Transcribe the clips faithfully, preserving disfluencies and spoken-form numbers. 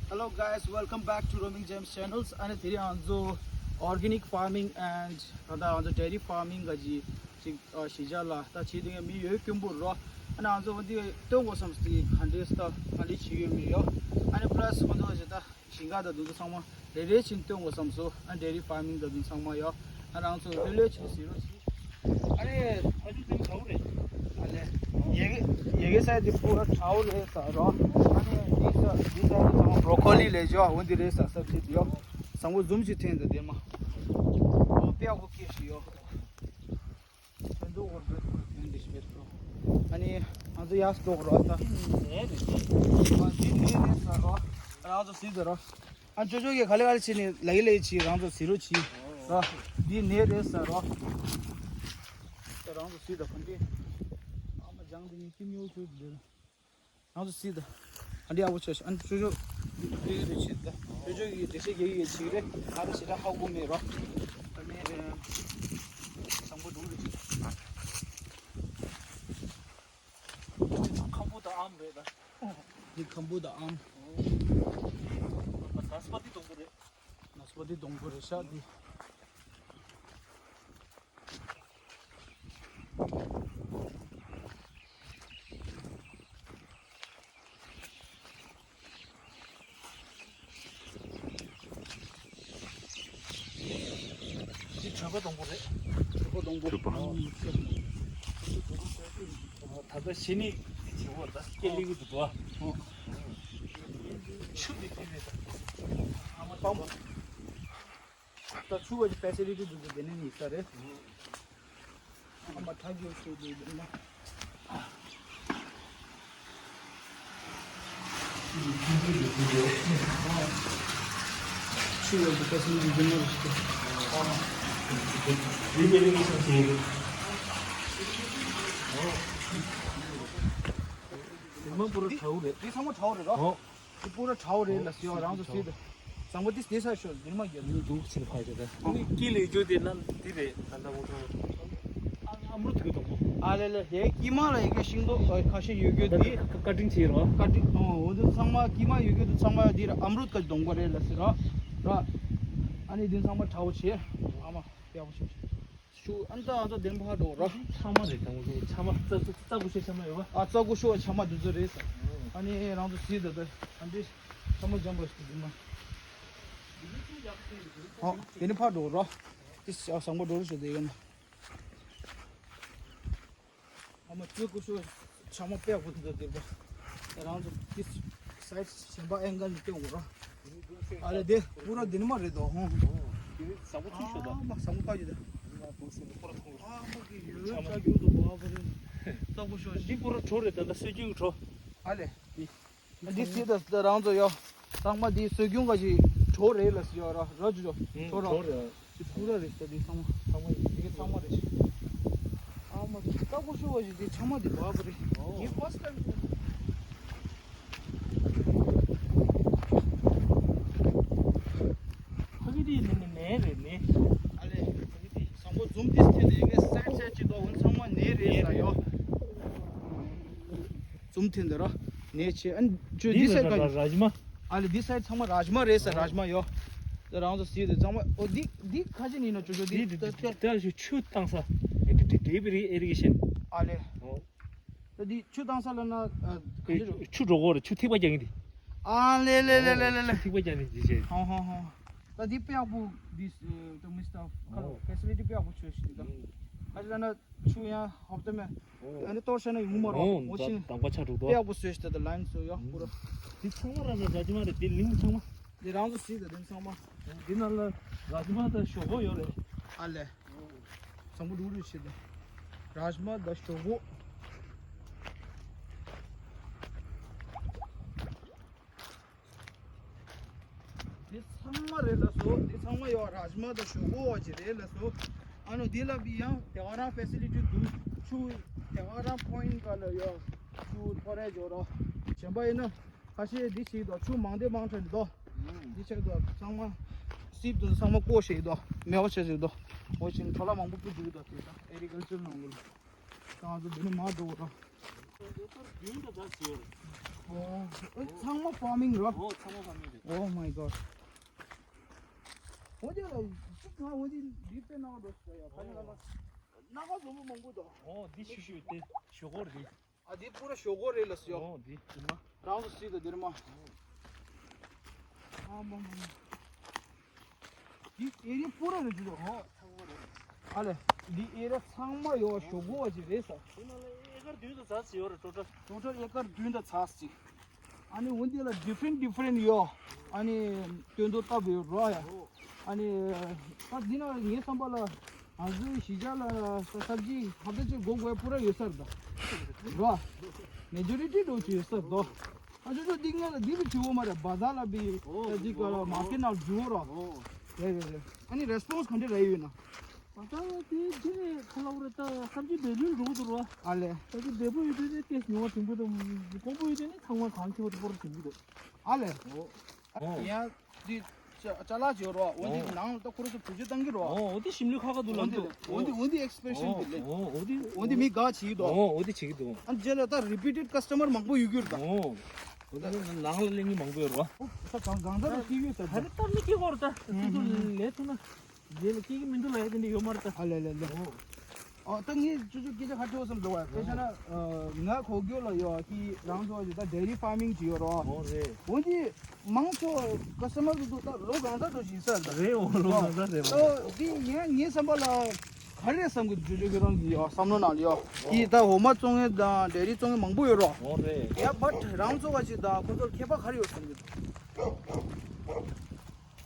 Hello guys, welcome back to Roaming Gems Channels. ཨ་ནི་དེ་རིང་ང་ཚོ་organic farming and ད་ལྟ་ང་ཚོ་dairy farming ག་ཅིག་ཅིག་ཨ་གཞིས་ཆགས་ལ་ད་བྱེད་དུས་ངས་མི་ཡོད་སྐྱོན་པོ་རོ། ཨ་ནི་ང་ཚོ་འོ་འདི་སྟོན་དགོས་བསམ་སྟེ་ག་འདྲས་ད་ག་འདྲས་བྱེད་ཡོད་མེད་ཡོ། ཨ་ནི་plus ང་ཚོ་ཞེ་ད་ཞིང་ཁ་ད་དུང་ཚོ་ཚང་མ་རེ་རེ་བཞིན་སྟོན་དགོས་བསམ་སོ། ཨ་dairy farming ད་དུང་ཚང་མ་ཡོ། ཨ་རང་ཚོ་ལྷོད་ལྷོད་བྱེད་ཟེར་རོ་ཞིག་ཨ་རེ། ཨ་ཅུ་དེ་ཁྲའོ་རེད། ཨ་ལེ། ཡ་གི་ཡ་གི་སའི་དེ་པུ་ར་ཁྲའོ་རེད་ས་རོ། ཨ་ནི་འདི་ས་འདི་ས་དེ་ཚང་མ་broccoli ལས་ཇོ་འོ་འདི་རེད་ས་ས་ཅི་ཡོ། བཟང་པོ་ཟུམ་ཅིག་ཐོན་འདུག་དེ་མ། ཨོ་པེ་ཨ་གོ་ཀེ་ཤི་ཡོ། ཐོན་འདུག་འོར་བེད་ཐོན་འདི་ཤི་བེད་པོ། ཨ་ནི་ང་ཚོ་ཡར་འགྲོ་རོ་ད། འདི་ནས་རེད། ཨ་འདི་ནས་རེད་ས་རོ། རང་ཚོ་སྲིད་དོ་རོ། ཨ་ཅོ་ཅོ་གིས་ག་ལེ་ག་ལེ་བྱས་ནས་ལ་ཡི་ལ་ཡི་བྱས་རང་ཚོ་ཟི་རོ་བྱས། ར། འདི་ནས་རེད་ས་རོ། ད་རང་ཚོ་སྲིད་དོ་ཕན་ཏེ། ཨ་མ་ལྗང་འདི་ནས་ཀིམ་ཡོ་ཆོས་འདི། རང་ཚོ་སྲིད་དོ། ཨ་འདི་ཨ་བོ་ཆོས་ཨ་ཅོ་ཅོ། འདི་རེད་བྱས་ད། ཅོ་ཅོ་གིས་འདི་ཤེས་རྒྱག་ཡོད་བྱས་རེད། ང་ད་ཞེ་དྲག་ཧ་གོ་མེད་རོ། ཨ་ནི། བཟང་པོ་འདུག་རེད་བྱས། ཁམ་བུ་དང་ཨམ་རེད་ད། འདི་ཁམ་བུ་དང་ཨམ། ནཱ་སི་པ་ཏི་སྡོང་པོ་རེད། ནཱ་སི་པ་ཏི་སྡོང་པོ་རེད་ཤག་འདི། འདི་གྲོད་ཁོག་སྡོང་པོ་རེད། གྲོད་ཁོག་སྡོང་པོ། གྲོད་པ། ཨོ། ད་ལྟ་གཞི་ནས་འདི་བྱེད་འོ་ད་སྐད་ལེགས་འདུག་དོ། ཨོ། ཆུ་འདི་དེ་རེད་ད། ཨ་མ་སྤང་པོ། ད་ཆུ་བ་གི་ཕེ་སི་ལི་ཊི་འདུག་དེ་ནས་ཡིན་ས་རེད། ཨ་མ་ཐག་གིས་ཤོད་དེ་ཡིན་ན། ཆུ་བ་གི་ཕེ་སི་ལི་ཊི་འདུག་ན་རེད། ཨ་མ། རི་མེ་རི་མེ་སོང་ཞིག་རི་མ་པུ་ར་ཁྲའུ་རེད། དེ་ཚང་མ་ཁྲའུ་རེད་རོ། ཨོ། དེ་པུ་ར་ཁྲའོ་རེད་ལ་ཟེར་བ་རང་ཚོ་ཟེར་ཏེ། བཟང་པོ་དེ་དེ་ས་ཤོད་འདིར་མ་རྒྱབ་ནི་འདུག་ཕྱིན་ཕ་ཡོད་ད། ནི་ཀི་ལེ་ཇོ་དེ་ན་དེ་རེད་ད་ད་མོ་ཐོང་། ཨ་ཨ་མྲུ་ཐུག་དང་པོ། ཨ་ལེ་ལེ་ཧེ་ཀི་མ་ལ་ཡི་གེ་ཤིང་ཏོག་ཁ་ཤས་ཡོད་རྒྱུ་དེ། ཀ་ཀ་ཀ་ཀྲིང་བྱེད་རོ། ཀ་ཀྲིང་ཨོ་འོ་དེ་ཚང་མ་ཀི་མ་ཡོད་རྒྱུ་དེ་ཚང་མ་དེ་ར་ཨ་མྲུ་ཀ་སྡོང་པོ་རེད་ལ་ཟེར་རོ། ར། ཨ་ནི་དེ་ཚང་མ་ཁྲའོ་བྱེད། ཨ་མ་ཡག་པོ་བྱེད། ཤུ་ཨན་ཏ་ཨན་ཏ་དེ་ཕར་འགྲོ་ར། ཚང་མ་རེད་དང་པོ་ཚང་མ་རྩ་རྩ་རྩ་ཀུ་ཤུ་ཚང་མ་ཡོད་པ། ཨ་རྩ་ཀུ་ཤུ་ཚང་མ་འདི་ཚོ་རེད་ས། ཨ་ནི་རང་ཚོ་སྲིད་ད་ད་ཨ་འདྲེ་ཚང་མ་འཇམ་པ་ཞིག་འདུག་མ། ཨོ་དེ་ནི་ཕར་འགྲོ་ར། དེ་བཟང་པོ་འགྲོ་རུ་ཞུ་དེ་ཡོད་ན། ཨ་མ་རྩ་ཀུ་ཤུ་ཚང་མ་དཔེ་ཡག་པོ་འདུག་དེ་པ། རང་ཚོ་དེ་སའི་ཊི་གཞན་པ་ཨེ་འགའ་ནི་སྟོན་དགོས་ར། ཨ་རེ་དེ་པུ་ར་དེ་ནི་མ་རེད་དོ་ཧོ། དེ་ནི་ཟ་བོ་ཐུག་ཤོད་དོ། ཨ་མ་ཟ་བོ་ཁ་ཡོད་དེ། ཨ་མ་གི་ཡོད་ལ་ཆ་རྒྱུ་དུ་བ་བ་རེད། ལྟ་བུ་ཤོད་ཤིག་འདི་པུ་ར་གྲོ་རེད་ད་ལྟ་སྲོལ་རྒྱུན་གྲོ། ཨ་ལེ། འདི་སྲིད་ད་རང་ཚོ་ཡོ། ཚང་མ་འདི་སྲོལ་རྒྱུན་ག་ཞིག་གྲོ་རེད་ལ་ཟེར་ཡོ་ར་ར་ཇུ་ཇོ། གྲོ་ར། གྲོ་རེད། འདི་པུ་ར་རེད་ད་འདི་ཚང་མ། ཚང་མ་ཡིན་འདི་ཚང་མ་རེད། ཨ་མ་ལྟ་བུ་ཤོད་ཤིག་འདི་ཚང་མ་འདི་བ་བ་རེད། ངའི་first time། ཕ་གི་དེ་ནི་ནས་རེད་ནི། ཨ་ལེ། ཕ་གི་དེ་བཟང་པོ་འཛུམ་ཏིས་ཐེན་དེ་ངས་སད་སད་ཅིག་ཏོ་འོན་ཚང་མ་ནས་རེད་ས་ཡོ། འཛུམ་ཐེན་དེ་ར་ནས་ཆེ་ཨན་ཅོ་འདི་འདི་སད་ག་ར་ར་ཇ་མ། ཨ་ལེ་འདི་སད་ཚང་མ་ར་ཇ་མ་རེད་ས་ར་ཇ་མ་ཡོ། དེ་རང་ཚོ་སྲིད་དེ་ཚང་མ་ཨོ་འདི་འདི་ཁ་ཅིག་ནི་ན་ཅོ་ཅོ་འདི་འདི་ད་ད་ད་ཆུ་ཆུ་བཏང་ས་འདི་འདི་འདི་བི་རི་ཨེ་རི་གེ་ཤན། ཨ་ལེ། ཨོ། ད་འདི་ཆུ་བཏང་ས་ལ་ན་ཨ་ག་འདི་རུ། ཆུ་འགྲོ་གོ་རེད་ཆུ་ཐིགས་པ་རྒྱག་གིན་འདི། ཨ་ལེ་ལེ་ལེ་ལེ་ཆུ་ཐིགས་པ་རྒྱག་ནི་འདི་བྱས། ཧོ་ཧོ་ཧོ། ད་འདི་དཔེ་ཡག་པོ་འདི་ད་མི་སྟབས་ཁ་ལོ་ཨོ་ཕེ་སི་ལི་ཊི་དཔེ་ཡག་པོ་བྱོས་ཤིག་འདི་ད། ཨ་ཅི་ལ་ན་ཆུ་ཡང་ཧོབ་ཏེ་མེད། ཨོ། ཨ་ནི་གཏོར་བྱས་ན་ཡོང་མ་རོགས་ཨོ་ངོ་ཤེས། དང་པ་ཆ་དྲུག་དཔེ་ཏོ། ཡག་པོ་བཟོས་ཤིག་ད་ད་ལ་ཡིན་བཟོས་ཡོ་པུ་ར། འདི་ཚང་མ་ར་ན་ར་ཇ་མ་རེད་འདི་ལིང་ཚང་མ། འདི་རང་ཚོ་སྲིད་ད་འདི་ཚང་མ། འདི་ནང་ལ་ར་ཇ་མ་དང་ཞོག་ཁོག་ཡོད་རེད། ཨ་ལེ། བཟང་པོ་འདུག་རེད་ཤི་ད། ར་ཇ་མ་དང་ཞོག་ཁོག་འདི་ཚང་མ་རེད་ལ་སོ། འདི་ཚང་མ་ཡོད་ར་ཇ་མ་དང་ཞོག་ཁོག་བ་ཅི་རེད་ལ་སོ། ཨ་ནོ་འདི་ལ་བི་ཡང་དེ་བ་རང་ཕེ་སི་ལི་ཊི་འདུག་ཆུ་དེ་བ་རང་པོ་ཡིན་ག་ལ་ཡོད་ཆུ་ཐོ་རེ་འཇོག་རོགས། གཞན་པ་ཡིན་ན། ཁ་ཤས་འདི་ཞིག་དོ་ཆུ་མང་དེ་མང་ཁྲ་འདི་དོ། འདི་ཆེ་དོ་ཚང་མ། སིབ་དོ་ཚང་མ་ཀོ་ཞིག་དོ་མེ་བ་ཆེ་ཞིག་དོ། འོ་ཞིང་ཁྲོ་ལ་མང་པོ་ཀུ་འདུག་དོ་དེ་དང་ཨེ་རི་ཀལ་ཅར་ནང་ལོ། ད་ང་ཚོ་འདི་ནི་མ་འགྲོ་བ་དང་། ཨོ། ཚང་མ་ཕར་མིང་རོ། ཨོ། ཚང་མ་ཕར་མིང་རེད། Oh my god. འོ་དེ་ལ་གཅིག་ང་འོ་དེ་འདི་དཔེ་ནང་འགྲོ་ཤི་ཡ། ཕ་ཉི་ལ་མ་སྣ་ཁ་འཛོམས་པོ་མང་པོ་འདུག་ཨོ་འདི་ཤི་ཤི་དེ་ཞོག་ཁོག་རེད། ཨ་འདི་པུ་ར་ཞོག་ཁོག་རེད་ལ་སི་ཡོ། ཨོ་འདི་དེ་མ། རང་ལ་སི་ད་དེར་མ། ཨ་མ་མ་མ། འདི་ཨེ་རི་པུ་ར་རེད་འདུག་ཨོ་ཚང་མ་རེད། ཨ་ལེ། འདི་ཨེ་རི་ཚང་མ་ཡོ་ཞོག་ཁོག་ཅིག་རེད་ས། དེ་ནང་ལ་ཨེ་ཀར་བདུན་དང་ཚ་ཟི་ཡོ་རེད་ཊོ་ཊལ། ཊོ་ཊལ་ཨེ་ཀར་བདུན་དང་ཚ་ཟི། ཨ་ནི་འོ་འདི་ལ་different different ཡོད། ཨ་ནི་སྟོན་ཐོག་བཏབ་ཡོད་རོ་ཡ། ཨ་ནི་ད་འདི་ན་ངའི་བསམ་པ་ལ་ང་ཚོའི་གཞིས་ཆགས་ལ་ས་སབ་ཇི་ཧབ་ཏ་ཅིག་སྒོ་དགོས་པུ་ར་ཡོད་ས་རེད་ད། རོ། མེ་ཇོ་རི་ཊི་འགྲོ་ཆུ་ཡོད་ས་རེད་དོ། ཨ་ཅོ་ཅོ་འདི་ངས་ལ་འདི་རུ་བྱེད་འོ་མ་རེད། བ་ཟ་ལ་བི་ས་ཅིག་ག་ལ་མར་ཀེ་ཊི་ནང་འཇུ་རོ། རེད་རེད་རེད། ཨ་ནི་response་ག་འདྲ་རེད་ཡོད་ན། ད་ལྟ་དེ་རྗེས་ནས་ཁ་ལོ་རེ་ད་སབ་ཇི་བེ་ལུན་འགྲོ་གི་འདུག་རོ། ཨ་ལེ། ད་ཅི་བེ་པོ་ཡོད་དུས་ནི་ཏེས་ཉོ་བ་དྲིན་པོ་དང་ཀོང་པོ་ཡོད་དུས་ནི་ཚང་མ་གང་ཁྱེར་བ་དུ་པོར་དྲིན་པོ་འདུག་ཨ་ལེ། ཡང་འདི་ཅ་ཅ་ལག་བྱེད་རོ། འོ་འདི་ནང་ལ་ད་ཁོ་རེ་ཚོ་བེད་སྤྱོད་བཏང་གི་རོ། འོ་འོ་འདི་ཞིམ་ལུས་ཁ་ཁ་འདུག་ལབ་འདུག་འོ་འདི་འོ་འདི་expression་འདི་ལེ། འོ་འོ་འདི་འོ་འདི་མི་དགའ་བྱེད་འདུག་འོ་འོ་འདི་བྱེད་ཀྱི་འདུག་ཨ་རྗེས་ལ་ད་repeated customer་མང་པོ་ཡོད་ཀྱི་རེད་ད། འོ་འོ་འདི་ནང་ལ་ལེན་མཁན་མང་པོ་ཡོད་རོ། ད་གང་གང་ཟག་ལ་ཤེས་ཡོད་ཟེར་ད། ད་ནི་ད་མི་སྐྱེ་གོར་ད་སུ་སུ་ལས་ཐུབ་ན། རྗེས་ལ་སྐྱེ་གི་མི་འདུག་ལ་ཡ་དེ་འདྲ་ཡོད་མ་རེད་ད། ཨ་ལེ་ལེ་ལེ། ཨོ། ཨོ་ད་ངས་ཅོ་ཅོ་སྐད་ཆ་ཁ་ཐོག་བསམ་འདུག་བ། དཔེ་ཆ་ན་ང་གོ་རྒྱུ་ལ་ཡོད་ཀི་རང་ཚོ་ཅི་ད་dairy farming་ཅི་ཡོད་རོ། ཨོ་རེད། འོ་འདི་མང་ཚོ་customer་འདུག་ད་ལོ་གང་ཚ་འགྲོ་བཞིན་ས་རེད། རེད་འོ་ལོ་གང་ཚ་རེད་འོ། ཨོ་འདི་ངས་ངའི་བསམ་པ་ལ་ག་རེ་བསམ་གི་ཅོ་ཅོ་ཁྱོད་རང་གི་ཡོད་བསམ་བློ་ནང་ལ་ཡོད་ཀི་ད་འོ་མ་བཙོང་མཁན་དང་dairy་བཙོང་མཁན་མང་པོ་ཡོད་རོ། ཨོ་རེད། ཡ་but་རང་ཚོ་བ་ཅི་ད་ཁོ་ཚོར་ཁྱད་པར་ག་རེ་ཡོད་བསམ་གི།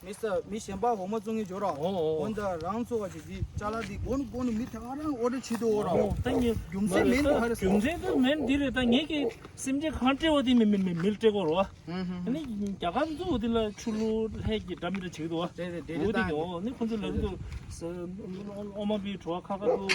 མི་ས་མི་གཞན་པ་འོ་མ་བཙོང་མཁན་འབྱོར་ར། འོ་འོ། འོན་ད་རང་ཚོ་བ་ཞིག་འདི་ཅ་ལག་འདི་དགོས་ནི་དགོས་ནི་མི་ད་ག་རང་ཨོ་ཌར་བྱེད་དུ་འོ་ར། འོ་ད་ངས་རྒྱུ་མཚན་མེད་འདི་ག་རེ་ཟེར། རྒྱུ་མཚན་དུ་མེད་འདི་རེད་ད། ངས་ཀྱི་སེམས་ཅན་གང་སྤྲད་པ་འདི་མི་མི་མི་མིལ་སྤྲད་དགོས་ར་བ། ཨ་ནི་རྒྱ་གར་ཚོ་འདི་ལ་ཆུ་ལུ་ལྷད་ཀྱི་འདྲ་མི་འདྲ་བྱེད་ཀྱི་འདུག་བ། རེད་རེད་འདྲེ་འོ་འདི་ད་གི་འོ་ནི་ཁོ་ཚོ་ལབ་ཀྱི་འདུག་ས། འོ་མ་བི་བྲོ་བ་ཁ་ཁ་འདུག་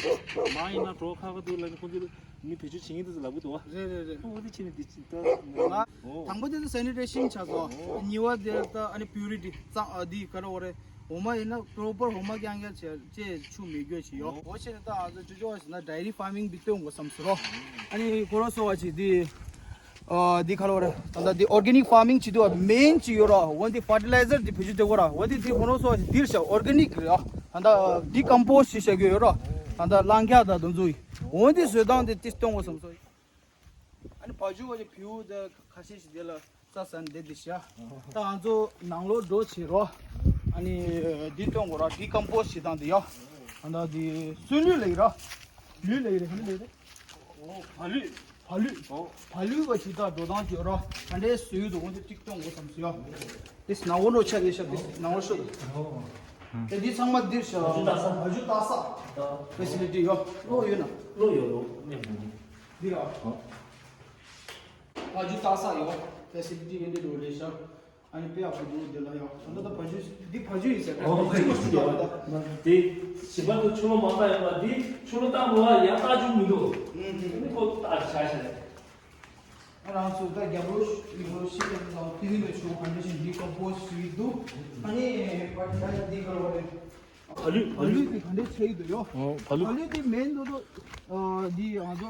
མ་ཡིན་ན་བྲོ་བ་ཁ་ཁ་འདུག་ལབ་ནི་ཁོ་ཚོ། མི་བེད་སྤྱོད་བྱེད་མཁན་དེ་ཚོ་ལབ་གི་འདུག་བ། རེད་རེད་རེད། ཨོ་དེ་ཕྱིན་ནས་འདི་ཅི་ལྟ། ང་ཨོ། དང་པོ་དེ་ཚོ་sanitation་བྱ་ཚོ། ཨོ། གཉིས་པ་དེ་ལྟ་ཨ་ནི་purity་གཙང་ཨ་འདི་ག་རེ་འོ་རེད། འོ་མ་ཡིན་ན་proper་འོ་མ་རྐྱང་རྐྱང་བྱས་བྱས་ཆུ་མི་དགོས་བྱས་ཡོད། ཨོ། འོ་ཕྱིན་ནས་ད་ཨ་ཚོ་ཅོ་ཅོ་བ་ཞིག་ན་dairy farming་འདི་སྟོན་དགོས་བསམ་སོང་རོ། ཨ་ནི་ཁོ་རང་སོ་བ་ཞིག་འདི་ཨ་འདི་ག་རེ་འོ་རེད། ད་ལྟ་འདི་organic farming་བྱེད་དུས་main་ཅིག་ཡོད་རོ། འོ་འདི་fertilizer་འདི་བེད་སྤྱོད་བྱེད་དགོས་ར། འོ་འདི་འདི་ཁོ་རང་སོ་བ་ཞིག་འདིར་བཞག་organic་རེད་ཨ། ད་ལྟ་decompose་བྱས་བཞག་གི་ཡོད་རོ། ད་ལྟ་རླངས་འཁྱག་དང་དེ་ཚོ་ཡིན། འོ་འདི་བཟོ་སྟངས་དེ་ཏིས་སྟོན་དགོས་བསམ་སོང་། ཨ་ནི་བ་ཕྱུགས་ཀྱི་བེའུ་དེ་ཁ་ཤས་ཤིག་དེ་ལ་ས་ས་འདེབས་ཏེ་བཞག་ད་ང་ཚོ་ནང་ལོགས་འགྲོ་བྱེད་རོགས། ཨ་ནི་འདི་སྟོན་དགོས་ར། decompose་བྱེད་སྟངས་དེ་ཡ། ད་ལྟ་འདི་སོན་ལུད་ལབ་ཀྱི་ར། ལུད་ལབ་ཀྱི་རེད། ག་ལུད་ལབ་ཀྱི་རེད། ཨོ། བ་ལུད། བ་ལུད། ཨོ། བ་ལུད་པ་ཞིག་དང་འགྲོ་སྟངས་བྱེད་རོགས། ད་འདྲའི་བཟོས་འདུག་འོ་འདི་ཏིག་སྟོན་དགོས་བསམ་སོང་ཡ། ཏིས་ནང་ལོགས་འགྲོ་ཆ་དེ་ཤ་ཏིས་ནང་ལོགས་ཤོག་ཨོ། དེ་འདི་ཚང་མ་འདིར་བཞག་བ་ཕྱུགས་བལྟ་ས། བ་ཕྱུགས་བལྟ་ས་facility་ཡོད། བློ་ཡོད་ན། བློ་ཡོད་བློ་ནས་མ་འདི་ར། བ་ཕྱུགས་བལྟ་ས་ཡོད། facility་ཡིན་འདི་འགྲོ་ལས་བཞག་ཨ་ནི་དཔེ་ཡག་པོ་འདུག་འདི་ལ་ཡོད། ད་ལྟ་ད་བ་ཕྱུགས་འདི་བ་ཕྱུགས་ཡིན་ཟེར་ཨོ་ག་ཅི་མ་ཞུ་ཡོད་ད། འདི་བྱིས་པ་ཚོ་ཆུ་ལོ་མ་བཏང་ཡོད་པ་འདི་ཆུ་ལོ་བཏང་དགོས་ཡ་བཏང་རྒྱུ་མི་འདུག་ཨ་ནི་ཁོ་བཏང་བཞག་བཞག་ཨ་རང་ཚོ་ད་རྒྱབ་ལོགས་ཡོང་ཤེས་ཀྱི་འདུག་དེ་ནི་ཆུ་ག་འདྲ་ཞིག་འདི་ཀོམ་པོ་སི་ཡིན་འདུག་ཨ་ནི་པ་ཏི་ད་འདི་ག་རེ་བ་རེད། བ་ལུད། བ་ལུད་དེ་ག་འདྲ་ཆགས་ཀྱི་འདུག་ཡོ། ཨོ་བ་ལུད། བ་ལུད་དེ་མེན་འདུག་འདུག་འདི་ང་ཚོ་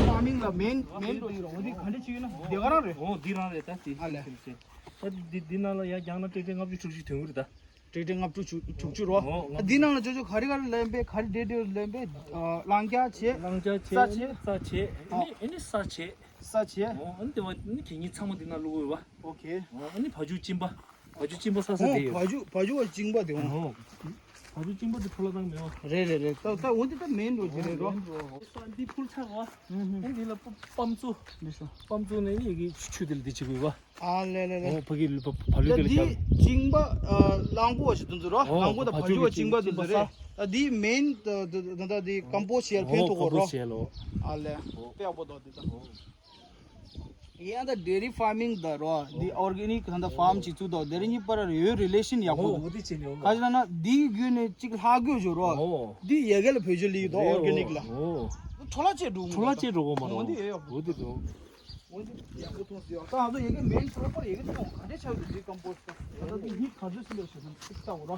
ཕར་མིང་ལ་མེན་མེན་འགྲོ་ཡིན་རོ། འོ་འདི་ག་འདྲ་ཆགས་ཡོད་ན་འདི་ག་རང་རེད། ཨོ་འདི་རང་རེད་ད་འདི། ཨ་ལས། ད་འདི་འདི་ནང་ལ་ཡར་རྒྱང་ན་ཏྲེ་ཏྲེ་ལྔ་བཅུ་དྲུག་ཅུ་ཐོན་གི་རེད་ད། ཏྲེ་ཏྲེ་ལྔ་བཅུ་དྲུག་ཅུ་རོ། ཨོ་ལྔ་བཅུ། འདི་ནང་ལ་ཅོ་ཅོ་ག་རེ་ག་རེ་ལེན་པས་ག་རེ་འདྲེ་འདྲེ་ལེན་པས། ཨ་རླངས་འཁྱག་བྱས། རླངས་འཁྱག་བྱས། རྩྭ་བྱས། རྩྭ་བྱས། ཨོ། ཨ་ནི་ཨ་ནི་ས་བྱས། ས་བྱས། ཨོ་ཨ་ནི་དེ་བ་ཨ་ནི་གད་སྙིགས་ཚང་མ་འདི་ནང་བླུག་དགོས་པ། ཨོ་ཁེ། ཨོ་ཨ་ནི་བ་ཕྱུགས་གཅིན་པ། བ་ཕྱུགས་གཅིན་པ་ས་ས་ཨོ་དེ་ཡོད། བ་ཕྱུགས་བ་ཕྱུགས་བ་གཅིན་པ་དེ་འོང་། ཨོ། བ་ཕྱུགས་གཅིན་པ་དེ་འཕྲོ་བརླག་བཏང་མེད་པ། རེད་རེད་རེད། ད་ད་འོ་འདི་ད་མེན་འགྲོ་དེ་རེད་རོ། ཨོ་ཨོ། ས་འདི་ཕུལ་ཚར་བ། ཨ་ནི་འདི་ལ་པམ་བཙུགས། འདི་ཤོ། པམ་བཙུགས་ནས་ཨ་ནི་ཡི་གེ་ཆུ་དེ་ལ་འདི་བྱེད་དགོས་པ། ཨ་ལེ་ལེ་ལེ། ཨོ་ཕ་གི་ལུས་པ་བ་ལུས་ད་དེ་ལ་འདི་བཞག་གཅིན་པ་ཨ་གླང་པོ་ཞིག་དུ་འཛུལ་རོ། ཨོ་གླང་པོ་དང་བ་ཕ་ཕྱུགས་ཀྱི་གཅིན་པ་དུ་འཛུལ་རེད། ད་འདི་མེན་ད་ད་ད་འདི་ཀམ་པོ་ཤེལ་ཕན་ཐོགས་གོ་རོ། ཨོ་ཀམ་པོ་ཤེལ་ཨོ། ཨ་ལེ། ཨོ་དཔེ་ཡག་པོ་འདུག་འདི་ད། ཨོ། ཡང་ད་ཌེ་རི་ཕར་མིང་ད་རོ། འདི་ཨོར་གེ་ནིག་ད་ད་ཕརམ་ཅིག་བཙུགས་ད་འདི་རི་གཉིས་བར་ཡོད་རི་ལེ་ཤན་ཡག་པོ་འདུག་ཨོ་འདི་ཅི་ནི་ཨོ། ག་ཅི་ལ་ན་འདི་བརྒྱུད་ནས་གཅིག་ལྷག་དགོས་བྱུང་རོ། ཨོ། འདི་ཡ་གི་ལ་བེད་སྤྱོད་ལས་ཡོད་དོ་ཨོར་གེ་ནིག་ལ། ཨོ། འཕྲོ་བརླག་བྱས་འགྲོ་འཕྲོ་བརླག་བྱས་འགྲོ་གོ་མ་རོ། འོ་འདི་ཡོད་ཡོད། འོ་འདི་འདུག་འོ་འདི་ཡག་པོ་མཐོང་སྲིད་ཡོད། ད་ང་ཚོ་ཡ་གི་མེན་པོ་རོ་པར་ཡ་གི་མཐོང་ག་འདྲས་ཆགས་འདུག་འདི་ཀམ་པོ་སི་ད་ད་འདི་ཡིད་ག་ཚོད་སྲིད་ལོ་ཞེས་ན་ཚིག་ལྟ་འོ་རོ།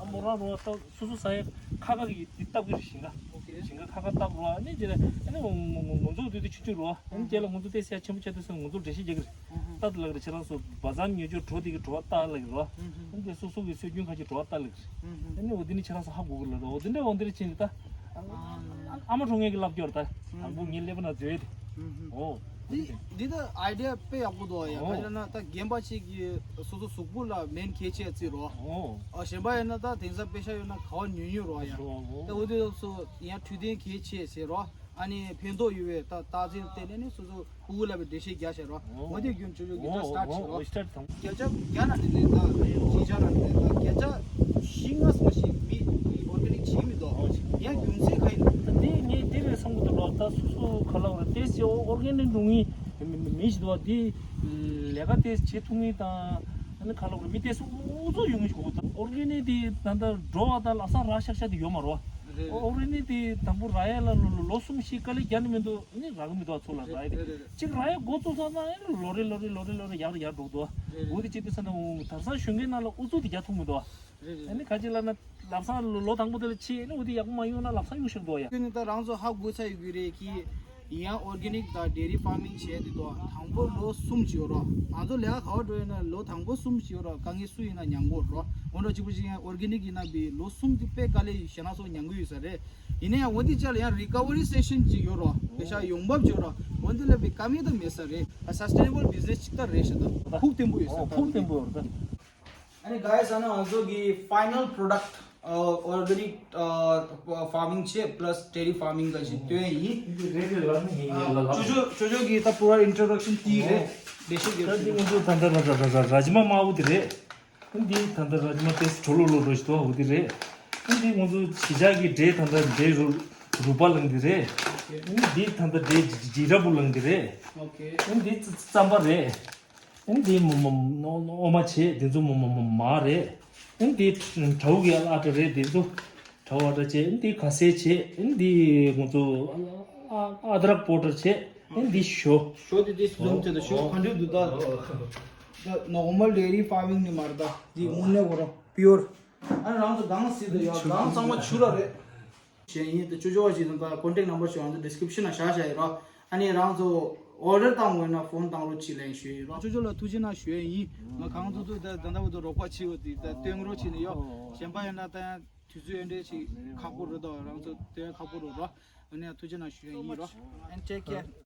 ཨ་མོ་རང་རོ་ཏོ་སོ་སོ་ས་ཡ་ཁ་ཁ་གི་འདི་བཏབ་གི་རེད། ཞིང་ཁ་ཞིང་ཁ་ཁ་ཁ་བཏབ་རོ། ཨ་ནི་རྗེས་ལ་ཨ་ནི་ངོ་ངོ་ཚོ་དུས་དུ་ཆུ་ཆུ་རོ། ཨ་ནི་རྗེས་ལ་ངོ་ཚོ་ཏེ་སེ་ཡ་ཆེན་པོ་ཆེ་དུས་སོང་ངོ་ཚོ་འགྲེལ་བཤད་རྒྱག་གི་རེད། ཏ་ལགས་རེད། ཁྱེད་རང་ཚོ་བ་ཛམ་ཉོ་རྒྱུ་འགྲོ་དེ་གི་བྲོ་བ་ཏ་ལགས་རོ། ཨ་ནི་སོ་སོ་གི་སྲོལ་རྒྱུན་ཁ་ཅིག་བྲོ་བ་ཏ་ལགས་རེད། ཨ་ནི་འོ་དེ་ནི་ཁྱེད་རང་ཚོ་ཧ་གོ་གི་ལ་རོ། འོ་དེ་འདྲ་འོ་དེ་འདྲ་ཕྱིན་ཏེ་ད། ཨ་མ་གྲོང་ངེ་གི་ལབ་སྐྱོར་ད། དང་པོ་ངའི་ཀླད་པ་ན་འཛུལ་ཏེ། འོ། འདི་འདི་ད་ཨའི་ཌི་ཡ་དཔེ་ཡག་པོ་འདུག་ཡ། ཨོ། ག་རེ་ན་ད་རྒན་པ་ཅིག་གི་སོ་སོ་གཟུགས་པོ་ལ་སྨན་གལ་ཆེ་བརྩི་རོ། ཨོ། ཨ་གཞན་པ་ཡིན་ན་ད་དེང་སང་པེ་ཤ་ཡོད་ན་ག་བ་ཉོ་ཉོ་རོ་ཡ། ཨོ། ད་འོ་དེ་སོ་ཡང་འཕྲོད་བསྟེན་གལ་ཆེ་ཟེར་རོ། ཨ་ནི་ཕན་ཐོགས་ཡོད་པའི་ད་རྟགས་མཚན་བལྟས་ནས་ནི་སོ་སོ་ཕྲུ་གུ་ལ་བའི་འགྲེལ་བཤད་རྒྱག་བྱས་རོ། ཨོ། འོ་དེ་རྒྱུན་ཆོས་ཆོས་ཀྱི་ད་སི་ཊཱར་ཊི་བྱས་རོ། ཨོ་ཨོ་ཨོ་སི་ཊཱར་ཊི་དང་། བརྒྱ་ཆ་བརྒྱ་ན་ནི་ནི་ད་ཞི་ཆ་ན་ནི་ད་བརྒྱ་ཆ་བཞི་ལྔ་ཙམ་ཞིག་མི་ཨོར་གེ་ནིག་བྱེད་མི་འདུག་ཨོ་བྱེད་མི་འདུག་ཡང་རྒྱུ་མཚན་ག་ཡིན། ད་དེ་ངས་དེ་རེད་བསམ་གྱི་འདུག་ལོ། ད་སོ་སོ་ཁ་ལག་རེད་ཏེ་སི་ཨོར་གེ་ནིག་འགྲོ་ངེས་མི་མི་ཞིག་འདུག་དེ་ལས་ཀ་ཏེ་སི་བྱེད་ཐུབ་ངེས་དང་ཨ་ནི་ཁ་ལག་རེད་མི་ཏེ་སི་ཨུ་ཚུགས་ཡོང་ངེས་ཞིག་གོ། ད་ཨོར་གེ་ནིག་དེ་ད་ལྟ་འགྲོ་བ་དང་ལག་སང་རག་ཤག་ཤག་དེ་ཡོད་མ་རོ། རེད་རེད། ཨོར་གེ་ནིག་དེ་དང་པོ་རག་ཡ་ལ་ལོ་ལོ་ལོ་གསུམ་ཞིག་དཀའ་ལས་རྒྱག་ནི་མི་འདུག་ཨ་ནི་རག་གི་མི་འདུག་ཚོ་ལ་རག་ཡ་དེ། རེད་རེད་རེད། གཅིག་རག་ཡ་འགོ་བཙུགས་ཚར་ན་ཨ་ནི་ལོ་རེ་ལོ་རེ་ལོ་རེ་ལོ་རེ་ཡག་རེ་ཡག་འགྲོ་གི་འདུག་རེད་རེད། འོ་དེ་བྱེད་དུས་ས་ན་འོ་དར་སང་གཞོན་སྐྱེས་ནང་ལ་ཨུ་ཚུགས་དེ་རྒྱག་ཐུབ་མི་འདུག་རེད་རེད། ཨ་ནི་ག་ཅི་ལབ་ན་ལམ་སང་ལོ་ལོ་དང་པོ་དེ་ལ་ཕྱིན་ཨ་ནི་འོ་དེ་ཡག་པོ་མ་ཡོང་ན་ལམ་སང་གཡུག་ཤོར་འདུག་ཡ། ཁྱོད་ནི་ད་རང་ཚོ་ཧ་གོ་ཚར་ཡོད་ཀྱི་རེད་ཀྱི། ཡིན་ཡང་ཨོར་གེ་ནིག་དང་ཌེ་རི་ཕར་མིང་བྱས་དེ་དོ་དང་པོ་ལོ་གསུམ་བྱས་ཡོད་རོ། ང་ཚོ་ལས་ཀ་ག་བ་འགྲོ་ཡོད་ན་ལོ་དང་པོ་གསུམ་བྱས་ཡོད་རོ། དཀའ་ངལ་སུ་ཡིན་ན་མྱངས་གོ་རོ། འོ་འདྲ་གཅིག་པུ་གཅིག་ཡང་ཨོར་གེ་ནིག་ཡིན་ན་བི་ལོ་གསུམ་དེ་དཔེ་དཀའ་ལས་ཞེ་ན་སོ་མྱངས་གི་ཡོད་ས་རེད། ཡིན་ན་ཡང་འོ་དེ་ཅག་ལ་ཡང་རི་ཀ་བ་རི་སེ་ཤན་ཅིག་ཡོད་རོ། པེ་ཤ་ཡོང་འབབ་བྱས་ཡོད་རོ། འོ་དེ་ལ་བི་དཀའ་ངལ་དང་མེད་ས་རེད། ཨ་སས་ཊེ་ནེ་བལ་བི་ཛི་ནེ་སི་ཅིག་ད་རེད་ཤག་ད་ཕུགས་བརྟན་པོ་ཡོད་ས། ཨོ་ད་ཕུགས་བརྟན་པོ་ཡོད་རེད་ད། ཨ་ནི་ག་ཡ་ས་ན་ང་ཚོ་གི་ཕའི་ནལ་པྲོ་ཌག་ཊི་ཨོར་གེ་ནིག་ཕར་མིང་བྱས་པ་ལ་སི་ཌེ་རི་ཕར་མིང་ག་ཞིག་སྟོན་ཡིན། འདི་རེད་རེད་ལ་ནི་ཡིན་ཡིན་ལ་ལ། ཅོ་ཅོ་ཅོ་ཅོ་གི་ད་པུ་ར་ཨིན་ཊྲོ་ཌག་ཤན་དེ་རེད། ལས་ཤིག་ད་ཡོད་འདི་ང་ཚོ་ད་ལྟ་ར་ར་ར་ར་ར་ཇི་མ་དམར་པོ་དེ་རེད། འདི་ད་ལྟ་ར་ཇི་མ་དེ་གྲོ་ལོ་ལོ་རོ་ཞིག་འདུག་འོ་དེ་རེད། འདི་ང་ཚོ་གཞིས་ཆགས་ཀྱི་འབྲས་ད་ལྟ་འབྲས་རུ་རུ་པ་ལང་དེ་རེད། འདི་ད་ལྟ་འབྲས་ཇི་ར་བུ་ལང་དེ་རེད། ཨོ་ཁེ། འདི་རྩམ་པ་རེད། ཨ་ནི་དེ་མོ་མོ་ཨོ་མ་བྱེད་དེ་ཚོ་མོ་མོ་མོ་མ་རེད། ཨ་ནི་དེ་དྲ་བོ་གི་ཨ་ཏྲ་རེད་དེ་ཚོ་དྲ་བོ་ཨ་ཏྲ་བྱེད་ཨ་ནི་དེ་ག་སེ་བྱེད་ཨ་ནི་དེ་ང་ཚོ་ཨ་ཨ་དྲག་པོ་ཏྲ་བྱེད་ཨ་ནི་དེ་ཞོ། ཞོ་དེ་དེ་ཟུམ་བྱེད་དང་ཞོ་ག་འདྲ་འདུག་ད། ད་ནོར་མལ་ཌེ་རི་ཕར་མིང་ནི་མ་རེད་ད། དེ་དངོས་གནས་ཁོ་རང་པིའོར། ཨ་ནི་རང་ཚོ་གང་སྲིད་དུ་ཡོད་གང་ཚང་མ་ཆུ་ར་རེད། བྱས་ཡིན་དེ་ཅོ་ཅོ་བ་ཞིག་དང་ད་ཀོན་ཊེག་ནམ་བར་ཞིག་ང་ཚོ་ཌི་སི་ཀི་རིབ་ཤན་ན་བཞག་བཞག་ཡིན་རོགས། ཨ་ནི་རང་ཚོ་ཨོ་ཌར་བཏང་དགོས་ན་ཕོན་བཏང་རོགས་གྱིས་ལན་ཞུས་ཡིན་རོགས། ཅོ་ཅོ་ལ་ཐུགས་རྗེ་གནང་ཞུ་ཡ་ཡིན། ང་གང་ཐུབ་ཐུབ་ད་ད་ལྟ་བར་དུ་རོགས་པ་བྱེད་འོ་དེ་ད་སྟོན་རོགས་བྱེད་ནས་ཡོད། གཞན་པ་ཡིན་ན་ད་ཡང་དུས་ཚོད་ཨེ་འདྲས་ཞིག་ཁག་པོ་རེད་དོ། རང་ཚོ་སྟོན་ཁག་པོ་རེད་རོགས། ཨ་ནི་ཐུགས་རྗེ་གནང་ཞུ་ཡ་ཡིན་རོགས། And take care.